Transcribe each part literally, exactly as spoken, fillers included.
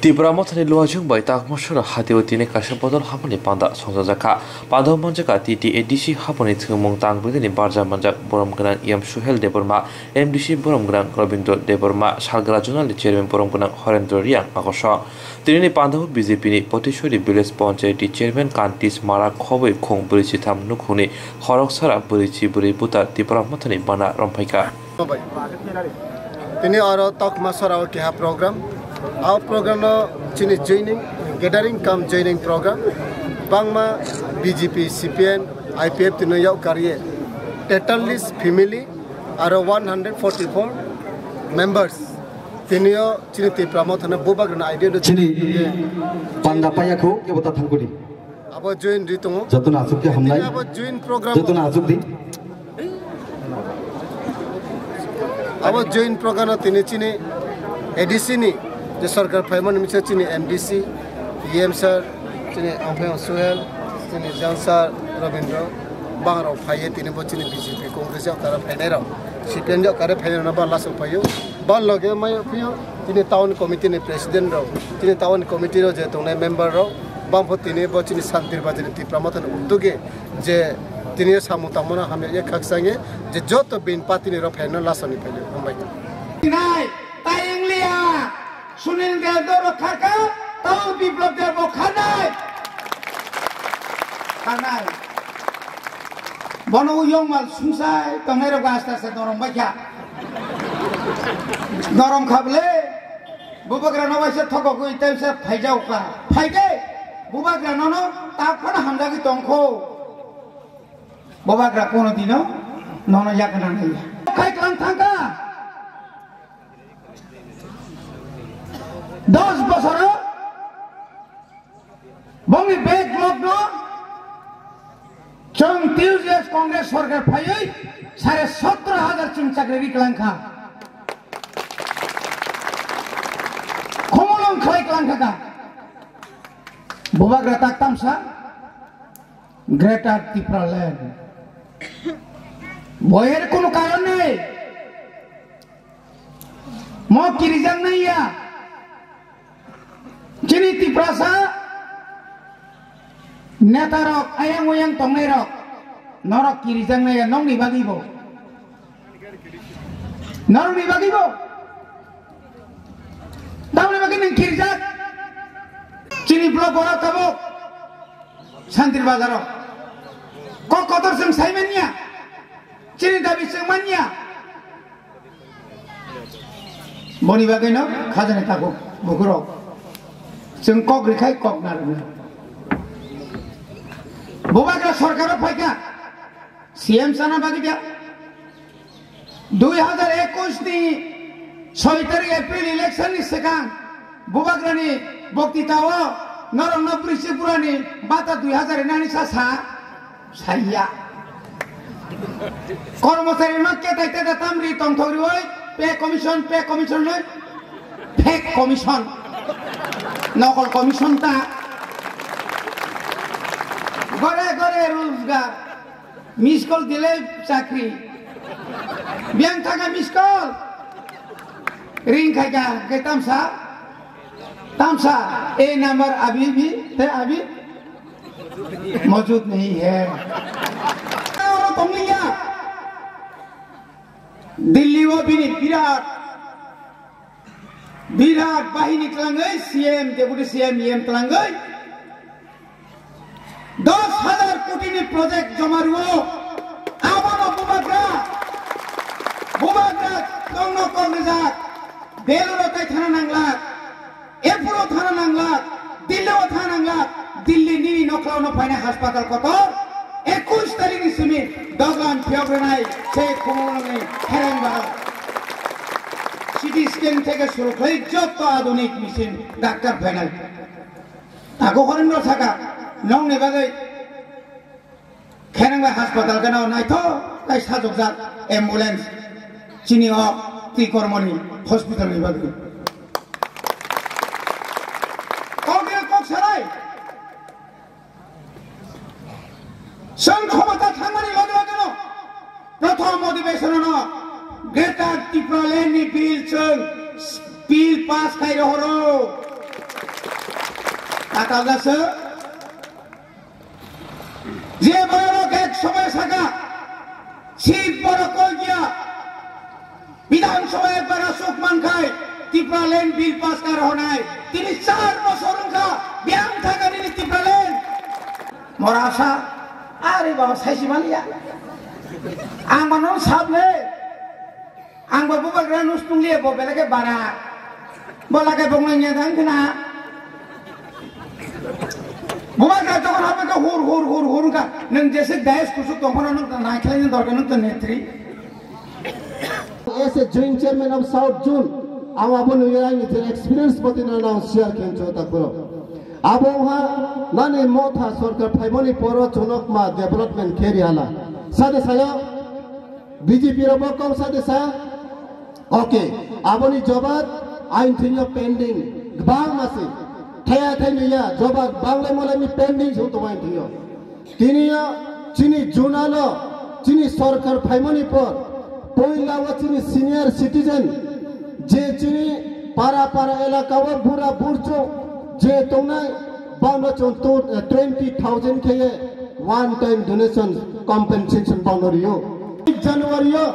Tipra Mothani luajwng bai Takma Sora hatio tini kaisa bodol habani panda songchajakha. Panda manjakha T T A D C habani thwngmung tang bwdini barja manjak borom gwnang M Suhel Debbarma, M D C borom gwnang Robindra Debbarma, Salgra Zonal ni Chairman borom gwnang Horendra Riang Akosho. Tinini pandao B J P ni Potisori Village Panchayati Chairman Kantis Mara khobwi khung bwrwi chitham nukhungni khorok sara bwrwi chi bwrwi buta Tipra Mothani bana romphaikha. Tini oro Takma Sora o keha program. A program no chini joining, gathering cum joining program. Bangma B J P, C P M, I P F tino yau kariye. Tetallis family aro one hundred forty-four members. Tinio chini Tipra Mothano bubagrana idea do. Chini panda paya kho kebo ta thangkuli. Abo join ri tongo. Jotono achuk khe hamnai. Abo join program. Jotono achuk di. Abo join program no tini chini A D C ni je sarkar phaimani misa chini M D C, E M sir, chini Angphai Suhel, chini Jang sir Robindra, bang rok phaiye tini bo chini B J P Congress yok tara phainai rok, C P M yok tara phainai rok no ba lasuk phaiyo. Ba loge mai phiyo tini town committee ni president rok, tini town committee rok je tongnai member rok, bang pho tini bo chini Santir Bazar ni Tipra Motha ni utuge je tini samung tangmano hamya ye khakchang ye je joto bin party ni rok phainai lasani phainai hambai. Nai, tayeng liya. Sunil Deo Doro kharkha, tamo Biplab Deo bo kharnai. Kharnai. Bono uyong mal sungsai tongnai rok aste aste norong baikha. Norong kha bole. Bubagra no waisa thokogwi tei se phaijao kha. Phaide. Bubagra nono ta phano hamjagwi tongkho. Bubagra kono dino nono yakna naiya. Khai klang thangkha. Dos bosoro bongni bek logno chwng T U J S Congress sorkar phaiwi sare sotro hajar chwng chakri ri klangkha. Khumulwng khlai klangkha ka. Bubagra tak tamsa Greater Tipraland. Boyer kono karon nei. Mo kirijak nai ya. Chini Tiprasa neta rok, ayang oyang tongnai rok, norok kirijak nai ya, nokni bagwi bo. Norokni bagwi bo. Tamni bagwi nang kirijak. Chini block oro tabuk Santir Bazaro. Kok kotor chwng sai manya. Chini dabi chwng manya. Boni bagwino khajani takhuk bukhurok. Chwng kok rikhai kok narwkna. Bubagra sorkaro phaikha. C M sana bagwi da. Dui hajar ekush ni soi tarik April election ni swkang Bubagrani boktitao norokno Tripurani bata dui hajar rinani sa sa saiya. Kormochari no ketai teta tamri tongthok rioi pay commission, pay commission noi, fake commission, nokol commission ta. Gore gore rojgar, miss call dile chakri, biyang thaka miss call, ring khaika ke tamsa, tamsa, a number abhi bhi te abhi मौजूद नहीं है। Tongliya. Delhi o bini birat, birat bahini twlangwi C M, Deputy C M, E M twlangwi dos hajar koti ni project joma rwo. Abono Bubagra, Bubagra tongno kok rijak. Beluro tai thana nanglak. Airport o thana nanglak, Delhi o thana nanglak, Delhi nini nokhlao no phaina hospital kotor, ekush tarik ni simi doglam phiyok rwnai se khumulwngni herang ba. C T scan theke suru khlai jotto adunik machine doctor phainai. Tago horindro saka, nongni bagwi Khenangbai hospital gana naithok tai sajokjak ambulance chini o twi kormoni hospital ni bagwi. Kok de kok salai. Chwng khomota thangmani loge loge no prothom motivation no Greater Tipraland ni bill chwng bill pass khai rohoro. Tabla se je borok ek somoy saka, seat borok kol giya, Bidhan Sabha ekbar aswk mankhai, Tipraland bill pass kar honai, tini char bosor wngkha, biyang thangani Tipraland. Morasa, are baba saisi maliya. Ang mano sabne. Ang bo bubagra nus tungli bo belai khe bara. Bo lage bongni nya dang khna. Bubagra jokon habe khe hur hur hur hur ka. Nwng jese dais kusuk tong phano nwng nai khlai ni dorkar nwng to netri. As a joint chairman of South Zone, ang abo nwi ang ni experience botino nang share khencho ta kuro. Abo ha nani motha sorkar phaimani poro chonok ma development khe ri hala. Sade sayo. B J P rok bo kok sa de sa. Okay, aboni jobab ain thwngyo pending. Gbang masi. Thaya thai niya, jobab banglai molai ni pending jung tong ain thwngyo. Tiniyo chini junalo, chini sorkar phaimani por, poila o chini senior citizen, je chini para para elaka o bura burchu, je tongnai, bangno chwng tu, eh, twenty thousand khe ye one time donation compensation bangno rio. January o,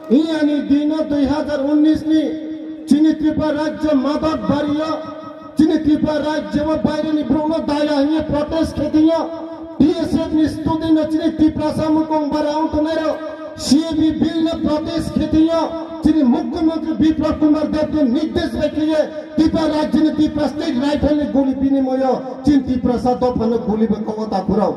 iyani dino dui hazar unnis ni chini Tripura rajya Madat bari o, chini Tripura rajya o baire ni borok no daya hiye protest khe tongyo, T S F ni student no chini Tiprasa mukong bara wng tongnai rok, C A B bill no protest khe tongyo, chini Mukhyamantri Biplab Kumar Deb ni nirdesh bai khe ye Tipra rajya ni Tipra State Rifle ni guli binimoyo chini Tiprasa dopha no guli bai kogo takhurao.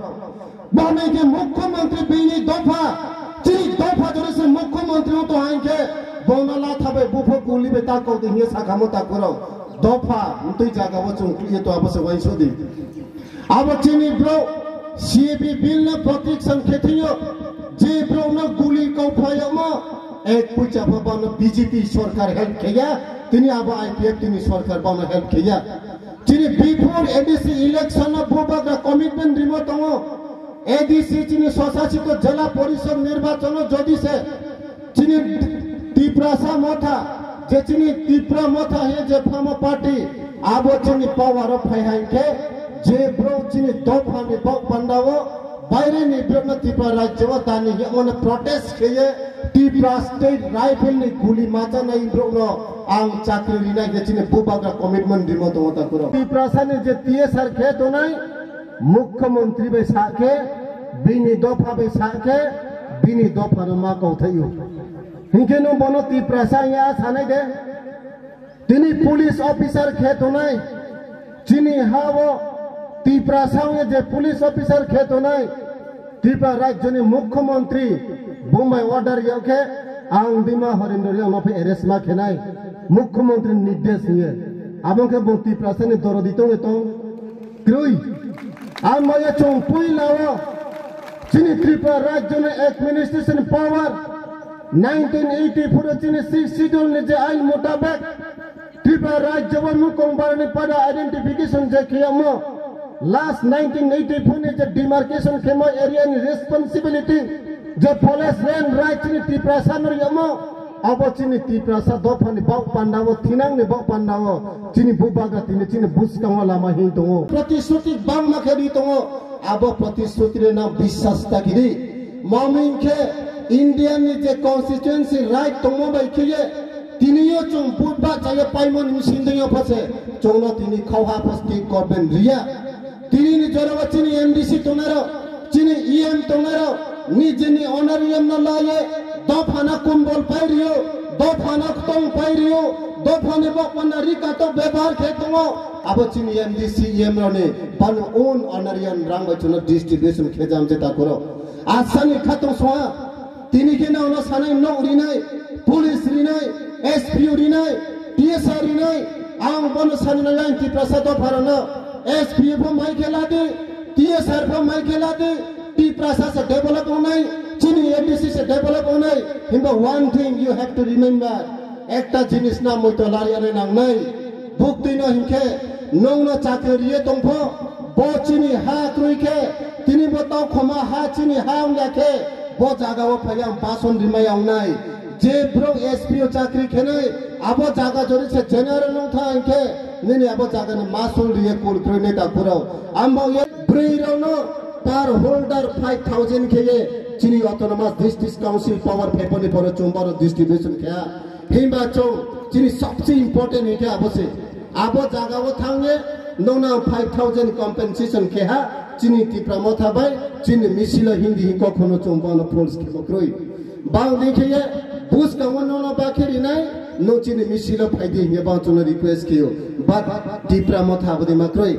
Bo hwnwi khe Mukhyamantri bini dopha, chini dopha jora se Mukhyamantri wng tong hai khe bono latha bai bupho guli bai ta kok di hwnwi sakha mo takhurao. Dopha wngtwi jaga o chwng khlaiwi to abo se uansuk di. Abo chini bro C A B bill no protection khe thwngyo, je bro no guli kok phaiyamo, ek puisa pha bono B J P sorkar help kheya, tini abo I P F T ni sorkar bono help kheya. Chini before A D C election no bubagra commitment rimo tongo, A D C chini swsasito jela porishod nirbachon o jodi se, chini Tiprasa motha, je chini Tipra motha he je phamo party, abo chini power o phai hai khe, je bro chini dopha ni bok panda o, baire ni bro no Tipra rajya o dani he mone protest khe ye, Tipra State Rifle ni guli macha nai bro no ang chakri rinai khe chini bubagra commitment rimo tongo ta kuro. Tiprasa ni je T S R khe tonai, Mukhyamantri bai sa khe, bini dopha bai sa khe, bini dopha no ma kok thaio. Hinkhe no bono Tiprasa ya sanai de. Tini police officer khe tonai, chini ha o Tiprasa wngya je police officer khe tonai, Tripura rajyoni Mukhyamantri bumbai order yok khe ang Bima Horendra yang no phe arrest ma khenai, Mukhyamantri nirdesh hiye. Abong khe bo Tiprasani dorodi tongwi tong. Krwi. Ang maya chwng puila o chini Tripura rajyoni administration power nineteen eighty-four o chini sixth schedule ni je ain mutabek Tripura rajyo o mukong barani pada identification je khiyamo last nineteen eighty-four ni je demarcation khemo area ni responsibility je forest land right chini Tiprasa no riyamo. Abo chini Tiprasa dophani bok pandao, thinangni bok pandao, chini bubagra tini chini bwskango lama hin tongo. Protishruti bangma khe ri tongo, abo protishruti reno biswas ta kiri. Maming khe India ni je constituency right tongmo bai khe ye, tini yo chwng vote ba chaya paimani sinding yo phase, chwngno tini khauha pha state government riya. Tini ni jora o chini M D C tongnai rok, chini E M tongnai rok, nijini honorarium no laye, dophano kumbol pai rio, dophano ktong pai rio, dophani bok panda rika to bebhar khe tongo, abo chini M D C E M rokni bani own honorarium rang bai chwngno distribution khe jam je ta kuro. Asani khatong soha, tini khe no sanai nok rinai, police rinai, S P O rinai, T S R rinai, ang bono sanai nai Tiprasa dopharano, S P O pho mai khe ladi, T S R pho mai khe ladi, Tiprasa se develop ongnai, chini M D C se develop ongnai, himba one thing you have to remember, ekta jinis na moito lariya nai nangnai, buktwi no hinkhe nongno chakri riye tongpho, bo chini ha krwi khe, tini bo tau khoma ha chini ha wngya khe, bo jaga o phai ang bason rimai ya wngnai. Je bro S P O chakri khenai abo jaga jori se general nung tha hingkhe nini abo jaga ni masul riye kul kroi ne ta kurao. Ambo ye broi rao no per holder five thousand khe ye chini autonomous district council power paper ni pore chumbar distribution khe. Himba chong chini sabse important hingkhe abo se. Abo jaga o thang ye nona five thousand compensation khe ha chini Tipra Motha bai chini misilo hindi hingko khono chumbar no force khe mo kroi. Bang di khe ye buskang o nono bakhe rinai no chini misilo phai di hingye bang chungno request khe yo. But Tipra Motha abo di ma kroi.